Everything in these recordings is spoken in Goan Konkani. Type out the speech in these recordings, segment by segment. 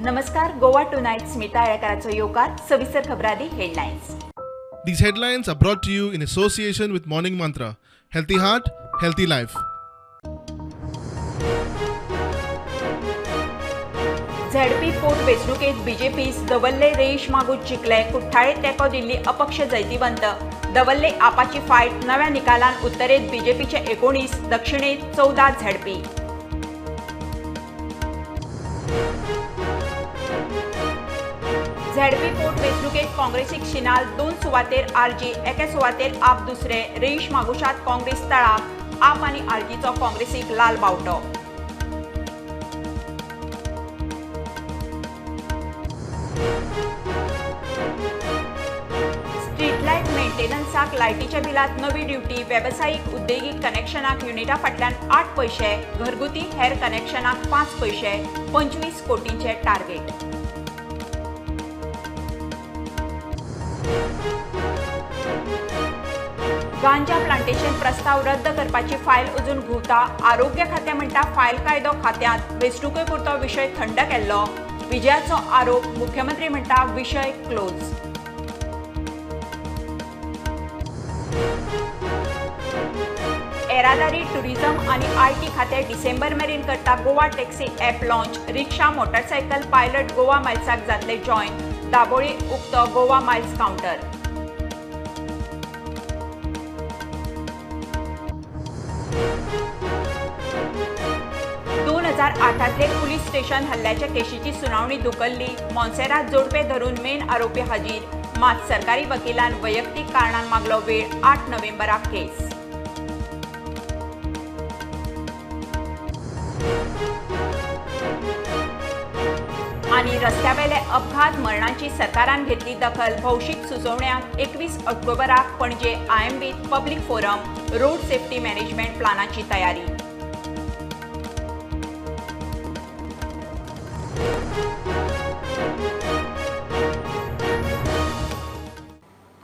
नमस्कार, गोवा टू नाईट स्मिता आळेकराचो येवकार. सविस्तर खबरांनी headlines. These headlines are brought to you in association with Morning Mantra. Healthy Heart, Healthy Life. ZP पोट वेंचणुकेत बीजेपी दवल्ले रेईश मागूस जिखले. कुठ्ठाळे तेंको दिल्ली अपक्ष जैतिवंत. दवल्ले आपाची फायट. नव्या निकालान उत्तरेत बीजेपीचे 19, दक्षिणेत 14 झेडपी. झेडपी पोट वेंचणुकेत काँग्रेसीक शिनाल. 2 सुवातेर आरजी, एके सुवातेर आप दुसरे. रेईश मागुशात काँग्रेस तळाक. आप आनी आरजीचो काँग्रेसीक लाल बावटो. स्ट्रीट लायट मेंटेनन्साक लायटीच्या बिलात नवी ड्युटी. वेवसायीक उद्देगीक कनेक्शनाक युनिटा फाटल्यान 8 पयशे, घरगुती हेर कनेक्शनाक 5 पयशे. 25 कोटींचे टार्गेट. गांजा प्लांटेशन प्रस्ताव रद्द करपाची फायल अजून घुंवता. आरोग्य खातें म्हणटा फायल कायदो खात्यांत. वेंचणुके पुरतो विशय थंड केल्लो. विजयाचो आरोप. मुख्यमंत्री म्हणटा विशय क्लोज. येरादारी, टुरिझम आनी IT खातें डिसेंबर मेरेन करता Goa taxi app launch. Rickshaw, motorcycle pilot Goa मायल्साक जातले जॉयन. दाबोळी उक्तो गोवा मायल्स कावंटर. 2008तले पुलीस स्टेशन हल्ल्याच्या केशीची सुनावणी धुकल्ली. मोन्सेरात जोडपे धरून मेन आरोपी हाजीर. मात सरकारी वकिलान वैयक्तीक कारणान मागलो वेळ. 8 नोव्हेंबराक केस. आनी रस्त्यावेले अपघात मरणाची सरकारान घेतली दखल. भौशीक सुचोवण्यांक 21 ऑक्टोबराक Panaji आयएमबीत public forum. Road safety management प्लानाची तयारी.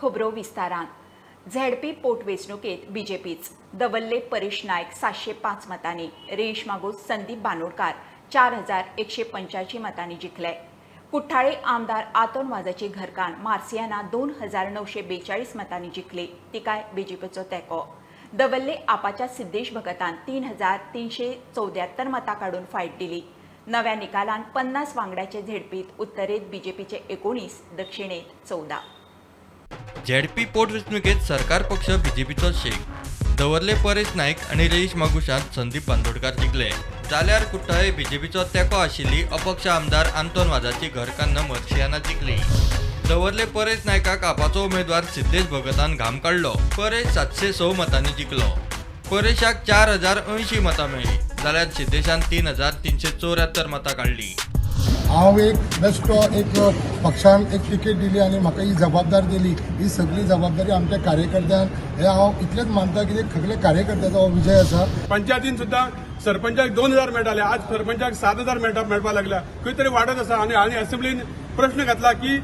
खबरो विस्तारान. झेडपी पोटवेंचणुकेत बीजेपीच दवल्ले परेश नायक 705 मतांनी, रेईश मागूस संदीप बांदोडकार 4185 मतांनी जिखले. कुठ्ठाळे आमदार आतोन वाजाची घरकान्न मार्सियाना 2942 मतांनी जिखली. तिकाय बीजेपीचो तेंको. दवल्ले आपाच्या सिद्धेश भगतान 3374 मतां काडून फायट दिली. नव्या निकालान 50 वांगड्याचे झेडपीत उत्तरेत बीजेपीचे 19, दक्षिणेत 14. झेडपी पोटवेंचणुकेत सरकार पक्ष बीजेपीचो शेक. दवरले परेश नायक आनी रेईश मागुशांत संदीप बांदोडकार जिखले. जाल्यार कुठ्ठाळे बीजेपीचो तेंको आशिल्ली अपक्ष आमदार आंतोन वाजाची घरकान्न मर्सियाना जिखली. दवरले परेश नायकाक आपाचो उमेदवार सिद्धेश भगतान घाम काडलो. परेश 706 मतांनी जिखलो. परेशाक 4080 मतां मेळ्ळी, जाल्यार सिद्धेशान 3374 मतां काडली. हांव एक बेश्टो एक पक्षान एक तिकेट दिली आनी म्हाका ही जबाबदारी दिली. ही सगळी जबाबदारी आमच्या कार्यकर्त्यान, हे हांव इतलेंच मानता की सगळे कार्यकर्त्याचो हो विजय आसा. पंचायतीन सुद्दां सरपंचाक 2000 मेळटाले, आज सरपंचाक 7000 मेळपाक लागल्या. खंय तरी वाडत आसा. आनी आनी असेंब्लीन प्रश्न घातला की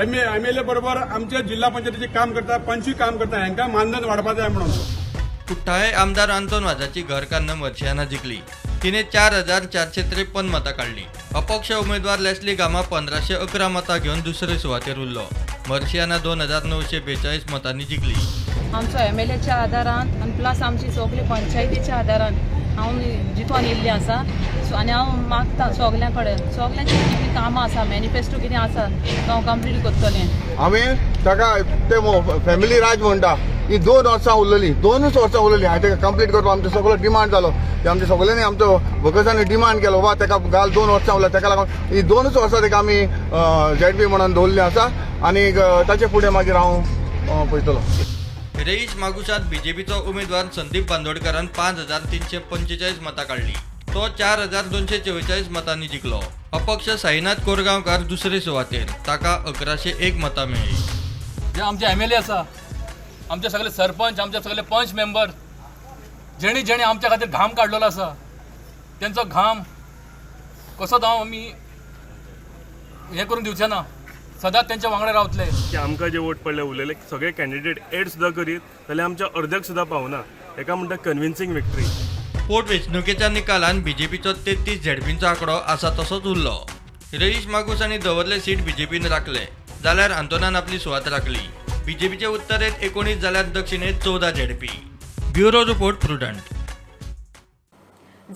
एमएलए बरोबर आमचे जिल्हा पंचायतीचे काम करता, पंचूय काम करता, हांकां मानधन वाडपा जाय म्हणून. कुठ्ठाळे आमदार आंतोन वाजाची घरकान्न मर्सियाना जिखली. तिने 4453 मतां काडली. अपक्ष उमेदवार लेस्ली गामा 1511 मतां घेवन दुसरे सुवातेर उरलो. मर्सियाना 2942 मतांनी जिखली. आमचो एमएलएच्या आदारान आनी प्लस आमची सगळी पंचायतीच्या आदारान हांव जितून येयल्लें आसा. सो आनी हांव मागता सगल्यां कडेन, सगल्यांची कितें कामां आसा, मॅनिफेस्टो कितें आसा तो हांव कंप्लीट करतलें. हांवें ताका ते फॅमिली राज म्हणटा, ही 2 वर्सां उरलेली, 2 वर्सां उरलेली. हांवें ताका कंप्लीट करपाक आमचो सगळो डिमांड जालो. आमच्या सगळ्यांनी आमचो भगसांनी डिमांड केलो, बाबा ताका घाल, 2 वर्सां उरला. ताका लागून ही 2 वर्सां ताका आमी झेडपी म्हणून दवरली आसा आनी ताचे फुडें मागीर हांव पळयतलो. रेईश मागुशात बीजेपीचो उमेदवार संदीप बांदोडकारान 5345 मतां काडली. तो 4244 मतांनी जिखलो. अपक्ष साईनाथ कोरगांवकार दुसरे सुवातेर, ताका 1101 मतां मेळ्ळी. जे आमचे एमएलए आसा, आमचे सगळे सरपंच, आमचे सगळे पंच मेंबर, जेणी जेणी आमच्या खातीर घाम काडलेलो आसा, तेंचो घाम कसोच हांव आमी हें करून दिवचे ना. सदांच तेंच्या वांगडा रावतले. की आमकां जे वोट पडले उरलेले सगळे कॅन्डिडेट एड सुद्दां करीत जाल्यार आमच्या अर्द्याक सुद्दां पावना. हेका म्हणटा कन्विन्सींग विक्टरी. पोटवेंचणुकेच्या निकालान बीजेपीचो 33 झेडपींचो आंकडो आसा तसोच उरलो. रेईश मागूस आनी दवर्ले सीट बीजेपीन राखले जाल्यार आंतोनान आपली सुवात राखली. बीजेपीचे उत्तरेत 19 जाल्यार दक्षिणेत 14 ZP. Bureau report, Prudent.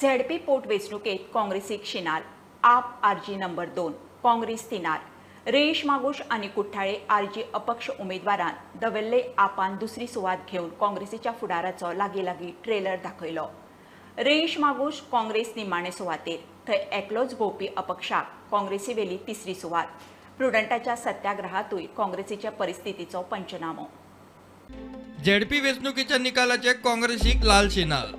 ZP पोटवेंचणुकेत काँग्रेसीक शिनार, आप आरजी नंबर 2, काँग्रेस 3. रेईश मागूश आनी कुठ्ठाळे आरजी अपक्ष उमेदवारान दवल्ले आपान दुसरी सुवात घेवन काँग्रेसीच्या फुडाराचो लागीं लागीं ट्रेलर दाखयलो. रेईश मागूश काँग्रेस निमाणे सुवातेर, थंय एकलोच भोंवपी अपक्षाक काँग्रेसी वेली तिसरी सुवात. प्रुडंटाच्या सत्याग्रहातूय काँग्रेसीच्या परिस्थितीचो पंचनामो. झेडपी वेंचणुकेच्या निकालाचे काँग्रेसीक लाल शिनाल.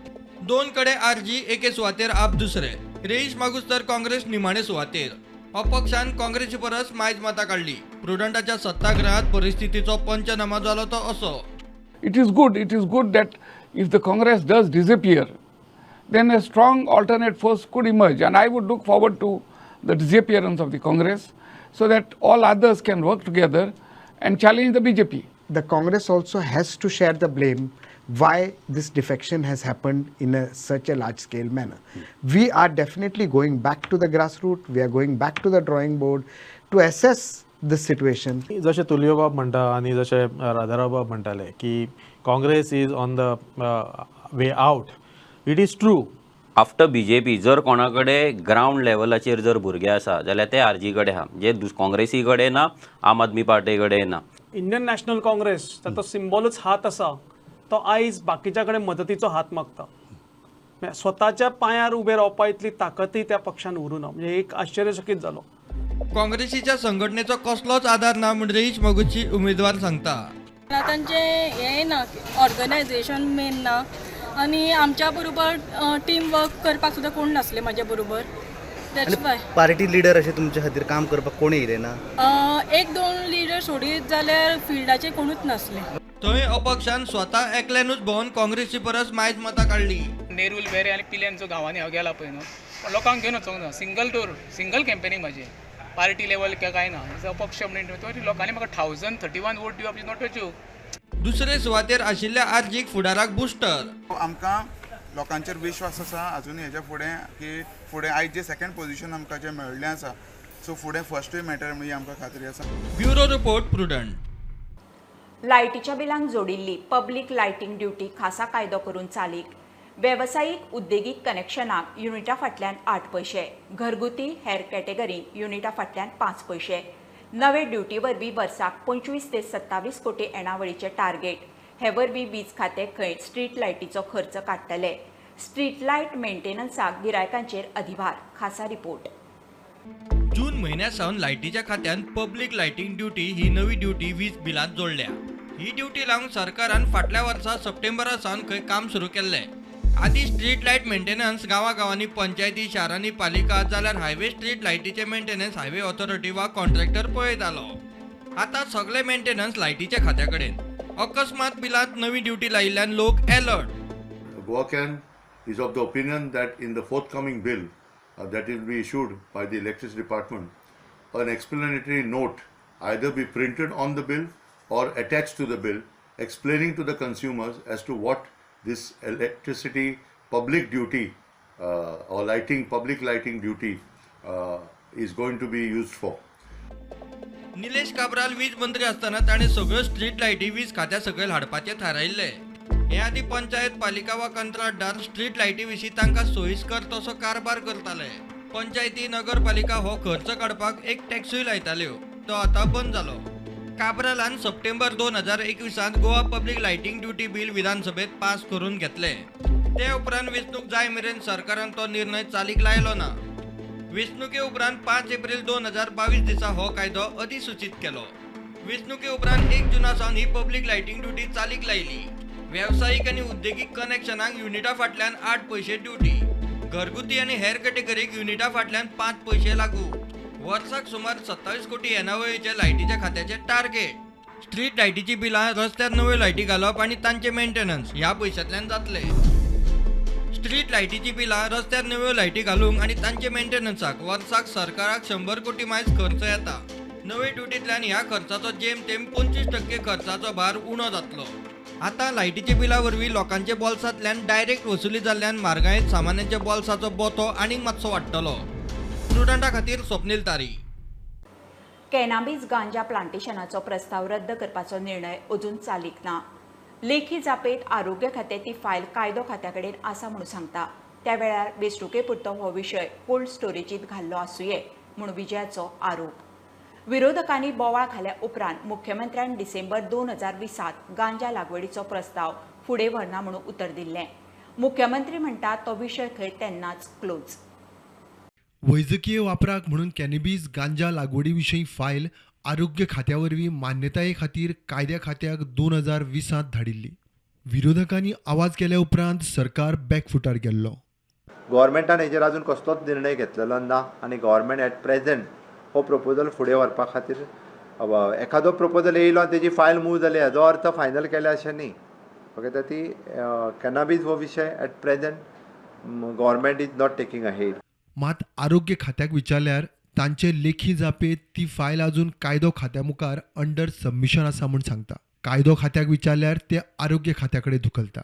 2 कडे आरजी, एके सुवातेर आप दुसरे. रेईश मागूस तर काँग्रेस निमाणे सुवातेर. अपक्षान काँग्रेसी परस मायज मतां काडली. प्रुडंटाच्या सत्याग्रहात परिस्थितीचो पंचनामा जालो तो असो. It is good, it is good that if the Congress does disappear, then a strong alternate force could emerge, and I would look forward to the disappearance of the Congress so that all others can work together and challenge the BJP. The Congress also has to share the blame why this defection has happened in such a large scale manner. We are definitely going back to the grassroots, we are going back to the drawing board to assess the situation. जशें तुलियो बाब म्हणटा आनी जशें राधाराव बाब म्हणटाले की Congress is on the way out, it is true. After BJP जर कोणा कडेन ग्रावंड लेवलाचेर जर भुरगे आसा जाल्यार ते आरजी कडेन आहा, जे काँग्रेसी कडेन ना, आम आदमी पार्टी कडेन ना. इंडियन नॅशनल काँग्रेस ताचो सिम्बॉलूच हात आसा, तो आयज बाकीच्या कडेन मदतीचो हात मागता. स्वताच्या पांयार उबे रावपा इतली ताकदय त्या पक्षान उरूं ना, म्हणजे एक आश्चर्यचकीत जालो. काँग्रेसीच्या संघटनेचो कसलोच आदार ना म्हूण रेईश मागूसची उमेदवार सांगता. तांचें हें ना, ऑर्गनायझेशन मेन ना, आनी आमच्या बरोबर टीम वर्क करपाक सुद्दां कोण नासले म्हाज्या बरोबर. That's why party leader अशें तुमच्या खातीर काम करपाक कोण येयले ना? 1-2 लिडर सोडीत जाल्यार फिल्डाचे कोणूच नासले. थंय अपक्षान स्वता एकल्यानूच भोंवन काँग्रेसी परस मायज मतां काडली. नेरूल वेरे आनी पिल्यान जो गांवांनी हांव गेला पळय न्हू, पण लोकांक घेवन वचोंक ना. सिंगल टूर, सिंगल कॅम्पेनींग म्हाजें, पार्टी लेवल काय ना. अपक्ष म्हणून लोकांनी म्हाका 1031 वोट दिवप is not a joke. दुसरे सुवातेर आशिल्ल्या आरजीक फुडाराक बुस्टर. आमकां लोकांचेर विश्वास आसा अजून हेच्या फुडें की फुडें आयज जे सेकंड पोझिशन आमकां जें मेळिल्लें आसा, सो फुडें फर्स्टूय मेळटलें म्हणजे आमकां खात्री आसा. Bureau report, Prudent. लायटीच्या बिलांक जोडिल्ली पब्लीक लायटींग ड्युटी खासा कायदो करून चालीक. वेवसायीक उद्देगीक कनेक्शनाक युनिटा फाटल्यान 8 पयशे, घरगुती हेर कॅटेगरींक युनिटा फाटल्यान 5 पयशे. नवे ड्युटी वरवीं वर्साक 25 ते 27 कोटी येणावळीचें टार्गेट. हे वरवीं वीज खातें खंय स्ट्रीट लायटीचो खर्च काडटले. स्ट्रीट लायट मेंटेनन्साक गिरायकांचेर अधिभार. खासा रिपोर्ट. जून म्हयन्या सावन लायटीच्या खात्यान पब्लीक लायटींग ड्युटी ही नवी ड्युटी वीज बिलांत जोडल्या. ही ड्युटी लावंक सरकारान फाटल्या वर्सा सप्टेंबरा सावन खंय काम सुरू केल्लें. आदी स्ट्रीट लायट मेंटेनन्स गांवागांवांनी पंचायती, शारांनी पालिका जाल्यार हायवे स्ट्रीट लायटीचे मेंटेनन्स हायवे ऑथॉरिटी वा कॉन्ट्रॅक्टर पळयतालो. आतां सगळे मेंटेनन्स लायटीच्या खात्या कडेन. अकस्मात बिलांत नवी ड्युटी लायिल्ल्यान लोक alert. GoaCan is of the opinion that in the forthcoming bill that will be issued by the Electricity Department, an explanatory note either be printed on the bill or attached to the bill explaining to the consumers as to what this electricity public duty or lighting, public lighting duty is going to be used for. Nilesh Cabral वीज मंत्री असताना ताणें सगळ्यो स्ट्रीट लायटी वीज खात्या सकयल हाडपाचें थारायिल्लें. हे आदीं पंचायत, पालिका वा कंत्राटदार स्ट्रीट लायटी विशीं तांकां सोयीस्कर तसो कारभार करताले. पंचायती, नगरपालिका हो खर्च काडपाक एक टॅक्सूय लायताल्यो, तो आतां बंद जालो. काब्रालान सप्टेंबर 2021 Goa public lighting duty bill विधानसभेत पास करून घेतले. ते उपरांत वेंचणूक जाय मेरेन सरकारान तो निर्णय चालीक लायलो ना. वेंचणुके उपरांत 5 एप्रिल 2022 दिसा हो कायदो अधिसूचीत केलो. वेंचणुके उपरांत 1 जुना सावन ही पब्लीक लायटींग ड्युटी चालीक लायली. वेवसायीक आनी उद्देगीक कनेक्शनांक युनिटा फाटल्यान 8 पयशे ड्युटी, घरगुती आनी हेर कॅटेगरीक युनिटा फाटल्यान 5 पयशे लागू. वर्साक सुमार 27 कोटी येणावळीचे लायटीच्या खात्याचे टार्गेट. स्ट्रीट लायटीची बिलां, रस्त्यार नव्यो लायटी घालप आनी तांचे मेंटेनन्स ह्या पयशांतल्यान जातले. स्ट्रीट लायटीची बिलां, रस्त्यार नव्यो लायटी घालूंक आनी तांचे मेंटेनन्साक वर्साक सरकाराक 100 कोटी मायज खर्च येता. नवे ड्युटींतल्यान ह्या खर्चाचो जेमतेम 25% खर्चाचो भार उणो जातलो. आतां लायटीच्या बिला वरवीं लोकांच्या बोल्सांतल्यान डायरेक्ट वसुली जाल्ल्यान म्हारगायेंत सामान्यांच्या बोल्साचो बोतो आनीक मातसो वाडटलो. प्रुडंटा खातीर स्वप्नील तारी. कॅनाबीस गांजा प्लांटेशनाचो प्रस्ताव रद्द करपाचो निर्णय अजून चालीक ना. लेखी जापेत आरोग्य खातें ती फायल कायदो खात्या कडेन आसा म्हणून सांगता. त्या वेळार वेंचणुके पुरतो हो विशय कोल्ड स्टोरेजींत घाल्लो आसुये म्हूण विजयाचो आरोप. विरोधकांनी बोवाळ घाल्या उपरांत मुख्यमंत्र्यान डिसेंबर 2020 गांजा लागवडीचो प्रस्ताव फुडें व्हरना म्हणून उतर दिल्लें. मुख्यमंत्री म्हणटा तो विशय खंय तेन्नाच क्लोज. वैजकीय वापराक म्हणून कॅनबीस गांजा लागवडी विशीं फायल आरोग्य खात्या वरवीं मान्यताये खातीर कायद्या खात्याक 2020 धाडिल्ली. विरोधकांनी आवाज केल्या उपरांत सरकार बॅकफुटार गेल्लो. गव्हर्मेंटान हेजेर अजून कसलोच निर्णय घेतलेलो ना आनी गव्हर्मेंट एट प्रेझेंट हो प्रपोजल फुडें व्हरपा खातीर एखादो प्रपोजल येयलो आनी तेजी फायल मूव जाली हेजो अर्थ फायनल केल्या अशें न्ही. ओके, तर ती कॅनाबीज हो विशय at present government is not taking ahead. मात आरोग्य खात्याक विचारल्यार तांचे लेखी जापेत ती फायल अजून कायदो खात्या मुखार अंडर सबमिशन आसा म्हूण सांगता. कायदो खात्याक विचारल्यार ते आरोग्य खात्या कडेन धुकलता.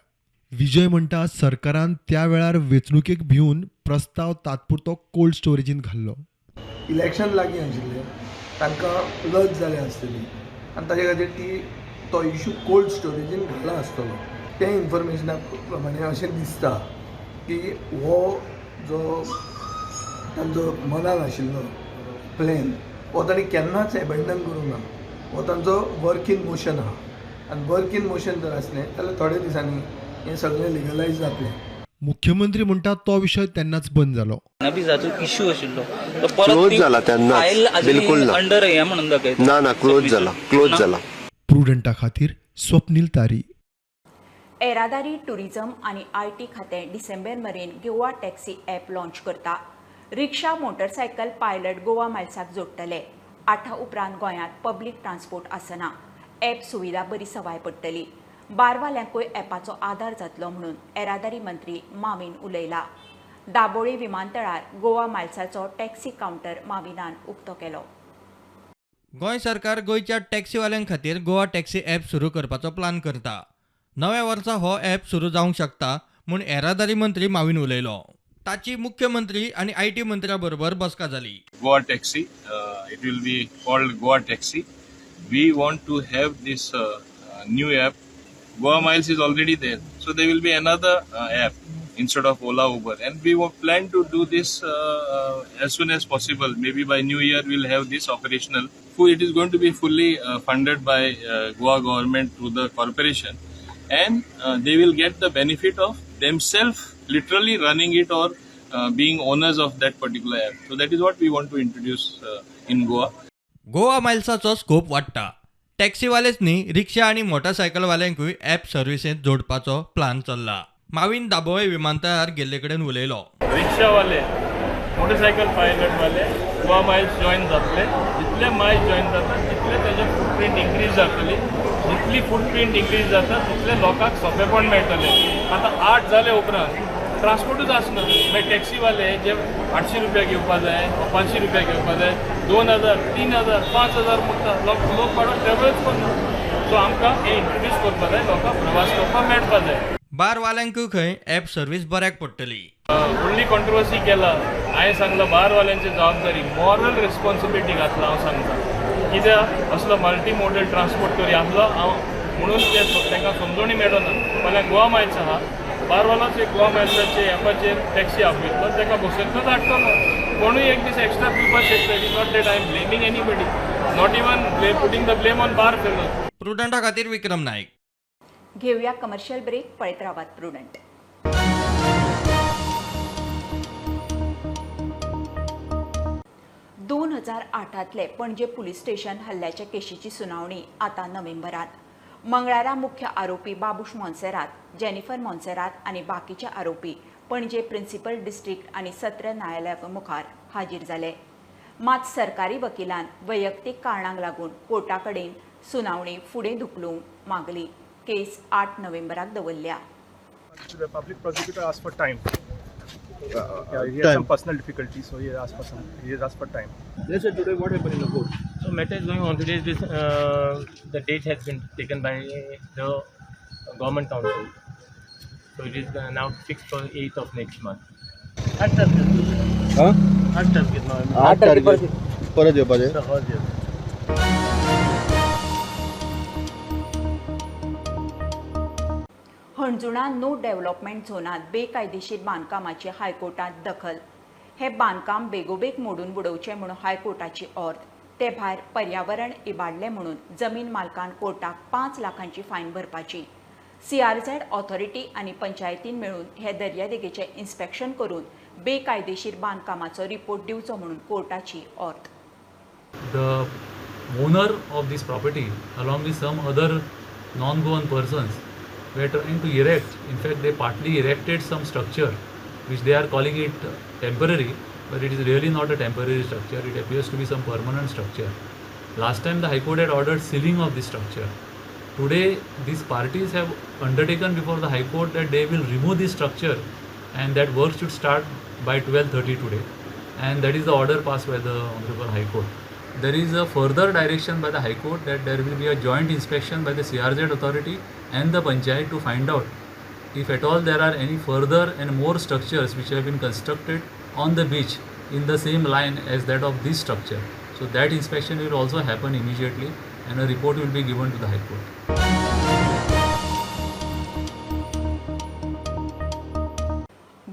विजय म्हणटा सरकारान त्या वेळार वेंचणुकेक भिवन प्रस्ताव तात्पुरतो कोल्ड स्टोरेजींत घाल्लो. इलेक्शन लागीं आशिल्लें, तांकां लज जाल्या आसतली आनी ताजे खातीर ती तो इशू कोल्ड स्टोरेजीन घाला आसतलो. तें इन्फॉर्मेशना प्रमाणे अशें दिसता की हो जो तांचो मनान आशिल्लो प्लॅन हो तांणी केन्नाच एबेंडन करूंक ना. हो तांचो वर्क इन मोशन आहा आनी वर्क इन मोशन जर आसलें जाल्यार थोड्या दिसांनी हें सगळें लिगलायज जातलें. मुख्यमंत्री म्हणटा तो विशय तेन्नाच बंद जालो. कॅनबीसाचो इश्यू आशिल्लो तो क्लोज जाला तेन्नाच, बिलकुल ना अंडर हें म्हणून दाखयता. ना ना, क्लोज जाला, क्लोज जाला. प्रुडंटा खातीर स्वप्नील तारी. येरादारी, टुरिझम आनी IT खातें डिसेंबर मेरेन गोवा टॅक्सी ॲप लॉन्च करता. रिक्षा, मोटरसायकल पायलट गोवा मायल्साक जोडटले. 8 उपरांत गोंयांत पब्लीक ट्रान्सपोर्ट आसना. ॲप सुविधा बरी सवाय पडटली. बारवाल्यांकूय ॲपाचो आदार जातलो म्हणून येरादारी मंत्री मावीन उलयला. दाबोळी विमानतळार गोवा मायल्साचो टॅक्सी कावंटर माविनान उक्तो केलो. गोंय सरकार गोंयच्या टॅक्सीवाल्यां खातीर गोवा टॅक्सी ॲप सुरू करपाचो प्लान करता. नव्या वर्सा हो ॲप सुरू जावंक शकता म्हूण येरादारी मंत्री मावीन उलयलो. ताची मुख्यमंत्री आनी IT मंत्र्या बरोबर बसका जाली. Goa taxi, it will be called Goa taxi. We want to have this new app. Goa Miles is already there, so there will be another app instead of Ola, Uber, and we plan to do this as soon as possible. Maybe by New Year we'll have this operational. It is going to be fully funded by Goa government through the corporation, and they will get the benefit of themselves literally running it or being owners of that particular app. So that is what we want to introduce in Goa. Goa मायल्साचो scope वाडटा. टॅक्सीवालेच न्ही, रिक्षा आनी मोटरसायकलवाल्यांकूय ॲप सर्विसेंत जोडपाचो प्लान चल्ला. मावीन दाबोळे विमानतळार गेल्ले कडेन उलयलो. रिक्षावाले, मोटरसायकल पायलटवाले गोवा मायल्स जॉयन जातले. जितले मायल्स जॉयन जाता तितले तेजे फुटप्रिंट इन्क्रीज जातली. जितली फुटप्रिंट इन्क्रीज जाता तितले लोकांक सोंपेपण मेळटलें. आतां 8 जाले उपरांत ट्रान्सपोर्टूच आसना. मागीर टॅक्सीवाले जे 800 रुपया घेवपा जाय, 500 रुपया घेवपा जाय, 2000, 3000, 5000 म्हणटा. लोक भाडो ट्रॅवलच करना. सो आमकां हें इंट्रोड्यूस करपा जाय, लोकांक प्रवास करपाक मेळपा जाय. बारवाल्यांकूय खंय ॲप सर्वीस बऱ्याक पडटली. व्हडली कॉन्ट्रोवर्सी केला. हांवें सांगलां बारवाल्यांची जबाबदारी, मॉरल रिस्पॉन्सिबिलिटी घातला. हांव सांगता कित्याक असलो मल्टी मोडल ट्रान्सपोर्ट करी आसलो हांव म्हणून ते तांकां समजोणी मेळना. फाल्यां गोवा मायल्स आहा, बारवालोच एक गोवा मायल्साचे ॲपाचेर टॅक्सी आपयतलो, ताका बसयतलोच हाडटलो. कोणूय एक दीस एक्स्ट्रा पिवपाक शकता. It is not that I am blaming anybody, not even putting the blame on bar fellow. प्रुडंटा खातीर विक्रम नायक. घेऊया कमर्शियल ब्रेक. पळयत रावात प्रुडंट. 2008 पणजे पुलीस स्टेशन हल्ल्याच्या केशीची सुनावणी आता नोव्हेंबरात. मंगळारा मुख्य आरोपी बाबूश मोन्सेरात, जेनिफर मोन्सेरात आनी बाकीचे आरोपी पणजे प्रिन्सिपल डिस्ट्रिक्ट आनी सत्र न्यायालया मुखार हाजीर जाले. मात सरकारी वकिलान वैयक्तीक कारणांक लागून कोर्टा कडेन सुनावणी फुडें धुकलूंक मागली. केस 8 नोव्हेंबराक दवरल्या. The public prosecutor asked for time. He had some personal difficulties, so he asked for some. He has asked for time. Yes, sir. Today, what happened in the court? So matter is going on today. This the date has been taken by the government council. So it is now fixed for 8th of next month. Huh? 8 तारखेर 8 तारखेर परत येवपाचें. हणजुणा नो डेव्हलपमेंट झोनात बेकायदेशीर बांदकामाची हायकोर्टात दखल. हे बांदकाम बेगोबेग मोडून उडोवचें म्हणून हायकोर्टाची ऑर्द. ते भायर पर्यावरण इबाडलें म्हणून जमीन मालकान कोर्टाक 5 लाखांची फायन भरपाची. सीआरझेड ऑथॉरिटी आनी पंचायतीन मेळून हे दर्यादेगेचें इन्स्पेक्शन करून बेकायदेशीर बांदकामाचो रिपोर्ट दिवचो म्हणून कोर्टाची ऑर्द. The owner of this property along with some other non-Goan persons were trying to erect, in fact they partly erected some structure which they are calling it temporary, but it is really not a temporary structure, it appears to be some permanent structure. Last time the High Court had ordered sealing of this structure. Today these parties have undertaken before the High Court that they will remove this structure and that work should start by 12:30 today, and that is the order passed by the Honorable High Court. There is a further direction by the High Court that there will be a joint inspection by the CRZ authority and the Panchayat to find out if at all there are any further and more structures which have been constructed on the beach in the same line as that of this structure. So that inspection will also happen immediately and a report will be given to the High Court.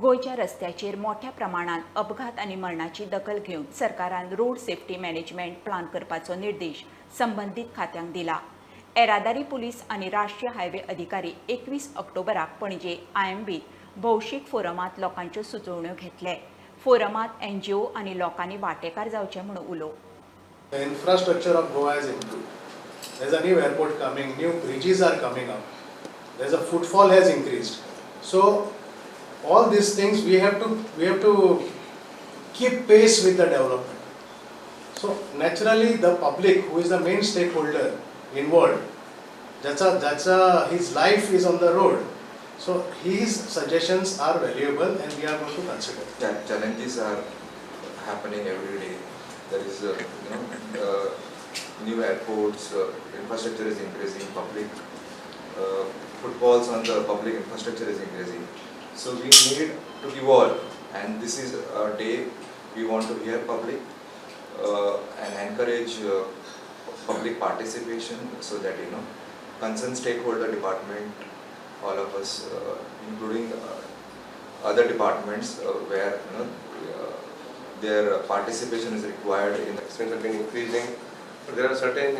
गोंयच्या रस्त्याचेर मोठ्या प्रमाणात अपघात आनी मरणाची दखल घेवन सरकारान रोड सेफ्टी मॅनेजमेंट प्लान करपाचो निर्देश संबंदीत खात्यांक दिला. येरादारी पुलीस आनी राष्ट्रीय हायवे अधिकारी 21 ऑक्टोबराक पणजे आयएमबीत भौशीक फोरमांत लोकांच्यो सुचोवण्यो घेतले. फोरमांत एनजीओ आनी लोकांनी वांटेकार जावचें म्हूण उलो. The infrastructure of Goa has improved. There's a new airport coming, new bridges are coming up. There's a footfall has increased. So all these things we have to keep pace with the development. So naturally the public, who is the main stakeholder involved, that's his life is on the road. So his suggestions are valuable and we are going to consider. Challenges are happening every day. There is new airports, infrastructure is increasing, public footfalls on the public infrastructure is increasing. So we need to evolve, and this is a day we want to hear public and encourage public participation, so that concerned stakeholder department, all of us, including other departments where their participation is required. In accidents have been increasing, but there are certain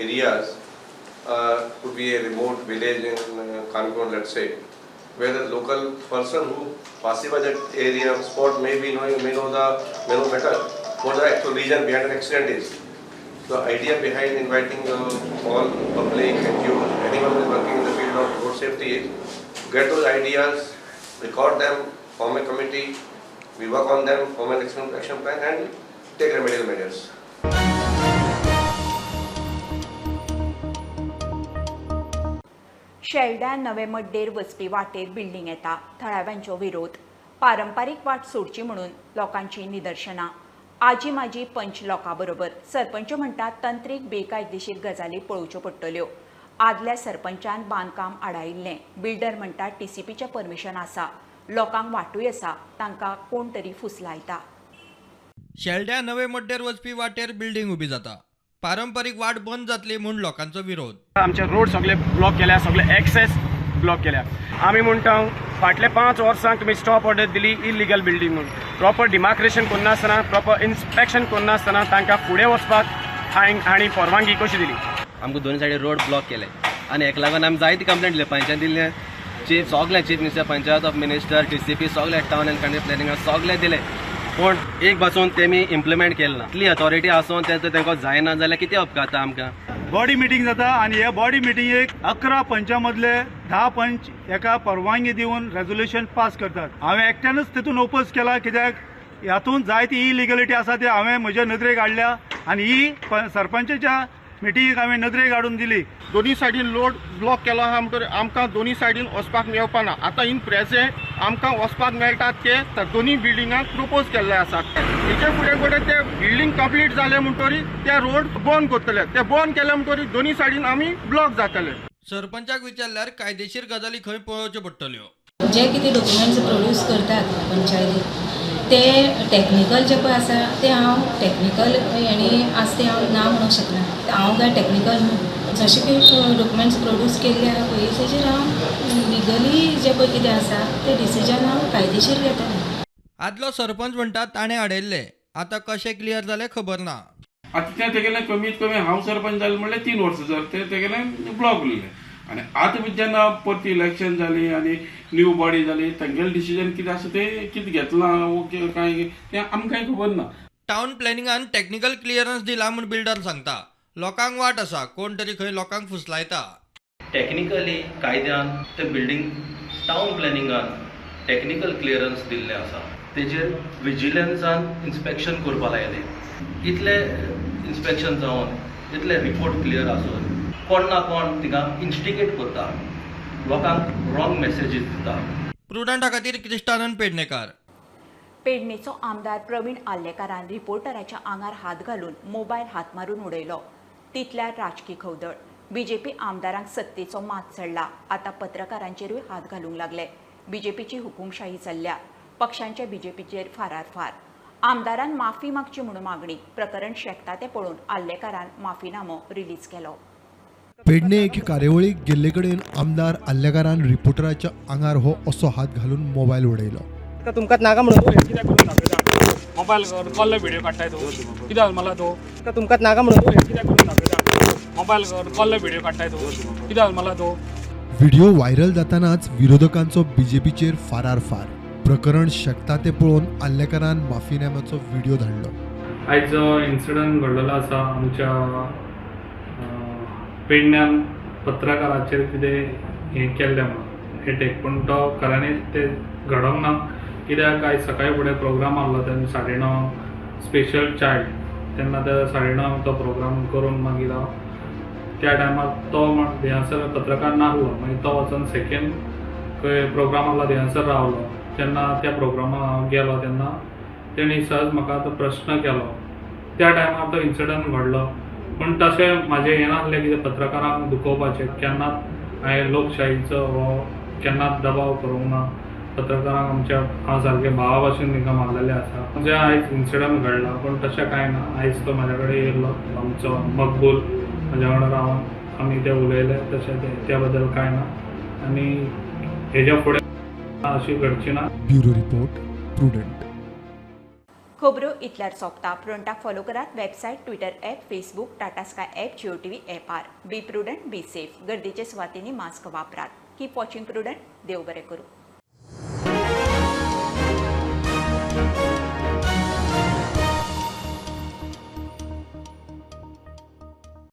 areas, could be a remote village in Canacona, let's say, where the local person who passes by that area spot may know better what the actual reason behind an accident is. The idea behind inviting all public, NGOs, anyone who is working in the field of road safety is to get those ideas, record them, form a committee, we work on them, form an action plan and take remedial measures. शेल्ड्या नवे मड्डेर वचपी वाटेर बिल्डिंग येता, थळाव्यांचो विरोध. पारंपारीक वाट सोडची म्हणून लोकांची निदर्शनां. आजी माजी पंच लोकां बरोबर सरपंच म्हणटात तंत्रीक बेकायदेशीर गजाली पळोवच्यो पडटल्यो. आदल्या सरपंचान बांदकाम आडायिल्लें. बिल्डर म्हणटात टीसीपीचें परमिशन आसा, लोकांक वाटूय आसा, तांकां कोण तरी फुसलायता. शेल्ड्या नवे मड्डेर वचपी वाटेर बिल्डिंग उबी जाता, पारंपारीक वाट बंद जातली म्हूण लोकांचो विरोध. आमचे रोड सगळे ब्लॉक केल्या, सगळे एक्सेस ब्लॉक केल्या. आमी म्हणटा फाटले 5 वर्सांक तुमी स्टॉप ऑर्डर दिली इलिगल बिल्डींग म्हूण. प्रॉपर डिमार्केशन करनासतना, प्रॉपर इन्स्पेक्शन करनासतना तांकां फुडें वचपाक हांणी परवानगी कशी दिली? आमकां दोन सायडीन रोड ब्लॉक केले आनी हेका लागून आमी जायती कंप्लेंट दिली, पंचायत दिल्ले, चीफ सगळे chief minister, panchayat of minister, TCP सगळे टावन एंड कंट्री प्लॅनिंग सगळे दिले, पूण एक पासून तेमी इम्प्लिमेंट केलें ना. इतली अथॉरिटी आसून तें तांकां जायना जाल्यार कितें अपघात आमकां? बॉडी मिटींग जाता आनी ह्या बॉडी मिटिंगेक 11 पंचां मदले 10 पंच एका परवानगी दिवन रेजोल्युशन पास करतात. हांवें एकट्यानूच तितून ओपोज केला, कित्याक हातूंत जायती इलिगलिटी आसा ती हांवें म्हज्या नदरेक हाडल्या आनी ही सरपंचाच्या मिटिंगेक हांवें नदरेक हाडून दिली. दोनी सायडीन रोड ब्लॉक केलो आहा म्हणटकीर आमकां दोनी सायडीन वचपाक मेळपा ना. आतां इन प्रेजेंट आमकां वचपाक मेळटात ते दोनी बिल्डिंगांक प्रपोज केल्ले आसात. हेचे फुडें फुडें ते बिल्डींग कंप्लीट जाले म्हणटकीर ते रोड बंद करतले, ते बंद केले म्हणटकीर दोनी सायडीन आमी ब्लॉक जातले. सरपंचाक विचारल्यार कायदेशीर गजाली खंय पळोवच्यो पडटल्यो. जे कितें डॉक्युमेंट्स प्रोड्यूस करतात पंचायतीक ते टॅक्निकल जे पळय आसा ते हांव टॅक्निकल हेणी आसा ते हांव ना म्हणूंक शकना. हांव काय टॅक्निकल न्हू, जशे की डॉक्युमेंट्स प्रोड्यूस केल्ले आहा पळय तेजेर हांव लिगली जे पळय कितें आसा ते डिसिजन हांव कायदेशीर घेतलें. आदलो सरपंच म्हणटा ताणें अडयल्ले, आतां कशें क्लियर जालें खबर ना. आतां तें तेगेलें कमीत कमी हांव सरपंच जालें म्हणल्यार 3 वर्सां जालें तें तेगेलें ब्लॉक उरलें. आनी आतां जेन्ना परती इलेक्शन जाली आनी न्यू बॉडी जाली तांगेलें डिसिजन कितें आसा तें कितें घेतलां वो कांय तें आमकां कांय खबर ना. टावन प्लॅनिंगान टॅक्निकल क्लियरन्स दिला म्हूण बिल्डर सांगता. लोकांक वाट आसा, कोण तरी खंय लोकांक फुसलायता. टॅक्निकली कायद्यान ते बिल्डींग टावन प्लॅनिंगान टॅक्निकल क्लियरन्स दिल्लें आसा, तेजेर विजिलन्सान इन्स्पेक्शन करपा लायलें. इतले इन्स्पेक्शन जावन इतले रिपोर्ट क्लियर आसून कोण ना कोण तिका इन्स्टिगेट करता, लोकांक रॉंग मेसेजीस दिता. प्रुडंटा खातीर क्रिस्टानंद पेडणेकार. पेडणेचो आमदार प्रवीण आर्लेकारान रिपोर्टराच्या आंगार हात घालून मोबायल हात मारून उडयलो. तितल्यार राजकी खवदळ. बीजेपी आमदारांक सत्तेचो मात चडला, आतां पत्रकारांचेरूय हात घालूंक लागले. बीजेपीची हुकुमशाही चल्ल्या, पक्षांच्या बीजेपीचेर फारार फार. आमदारान माफी मागची म्हणून मागणी. प्रकरण शेकता तें पळोवन आर्लेकारान माफीनामो रिलीज केलो. पेडणे एके कार्यावळीक गेल्ले कडेन आमदार आर्लेकारान रिपोर्टराच्या आंगार हो असो हात घालून मोबायल उडयलो. तुमकां नाका म्हणून कित्याक करून दाखयता मोबायल कॉल व्हिडिओ काडटाय तूं, कित्याक मला तूं तुमकां नाका म्हणून कित्याक करून दाखयता मोबायल कॉल व्हिडिओ काडटाय तूं, कित्याक मला तूं. व्हिडिओ व्हायरल जातानाच विरोधकांचो बीजेपीचेर फारार फार. प्रकरण शकता ते पळोवन आर्लेकारान माफीनाम्याचो व्हिडिओ धाडलो. आयज जो इन्सिडंट घडलेलो आसा आमच्या पेडण्यान पत्रकाराचेर कितें हें केल्लें म्हणून एटेक, पूण तो खऱ्यांनीच तें घडोवंक ना. कित्याक आयज सकाळी फुडें प्रोग्राम आहलो तेन्ना 9:30 स्पेशल चायल्ड, तेन्ना ते 9:30 तो प्रोग्राम करून मागीर हांव त्या टायमार तो थंयसर पत्रकार नासलो. मागीर तो वचोन सेकेंड खंय प्रोग्राम आहलो थंयसर रावलो. तेन्ना त्या प्रोग्रामाक हांव गेलो तेन्ना तेणी सहज म्हाका तो प्रश्न केलो. त्या टायमार तो इन्सिडंट घडलो. पूण तशें म्हाजें हें नासलें कितें पत्रकारांक दुखोवपाचें. केन्नाच हांवें लोकशाहीचो हो केन्नाच दबाव करूंक ना. पत्रकारांक आमच्या हांव सारकें भावा भाशेन तांकां मानलेलें आसा. म्हणजे आयज इन्सिडंट घडला पूण तशें कांय ना. आयज तो म्हाज्या कडेन येयल्लो, आमचो मकबूल म्हाज्या वांगडा रावन आमी ते उलयले, तशें तें त्या बद्दल कांय ना आनी हेज्या फुडें अशी घडची ना. Bureau report, Prudent. खबरो इतल्यार सोंपता. प्रुडंटाक फॉलो करात website, Twitter app, Facebook, Tata Sky app, Jio TV ऍपार. Be prudent, be safe. गर्दीच्या सुवातींनी मास्क वापरात. Keep watching Prudent. देव बरें करूं.